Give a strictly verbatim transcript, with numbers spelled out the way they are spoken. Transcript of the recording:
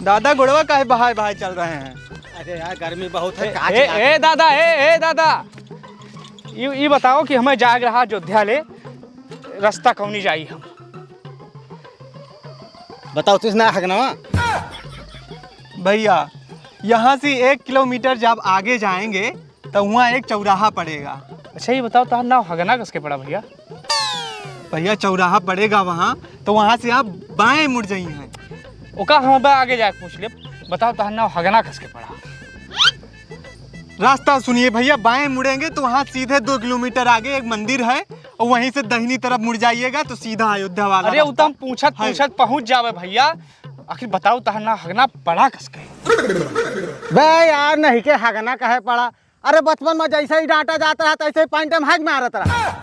दादा, गोड़वा काहे बहाए बहाए चल रहे हैं? अरे यार, गर्मी बहुत है, ए, का ए, चला ए, दादा, ए, ए, दादा, ई, ई बताओ कि हमें जाग रहा अयोध्या ले, रास्ता कौनी जाई हम? बताओ, तुझ ना हगनवा। भैया, यहाँ से एक किलोमीटर जब आगे जाएंगे, तो वहाँ एक चौराहा पड़ेगा। अच्छा, ये बताओ, तहार नाव हगना कस के पड़ा भैया? भैया, चौराहा पड़ेगा वहाँ, तो वहाँ से आप बाएं मुड़ जाइए हैं। ओका हम बा आगे जाके पूछ लेब। बताओ, तहार नाव हगना कस के पड़ा? रास्ता सुनिए भैया, बाएं मुड़ेंगे तो वहाँ सीधे दो किलोमीटर आगे एक मंदिर है, और वहीं से दाहिनी तरफ मुड़ जाइएगा तो सीधा अयोध्या वाला अरे, रास्ता। उ तो हम पूछत है। पूछत पहुँच जावे भैया। आखिर बताओ, तहार नाव हगना पड़ा कस के? बे यार, नहीं के हगना कहे पड़ा। अरे, बचपन में जैसे ही डांटा जात रहा, तैसे ही पैंट में हग मारत रहा।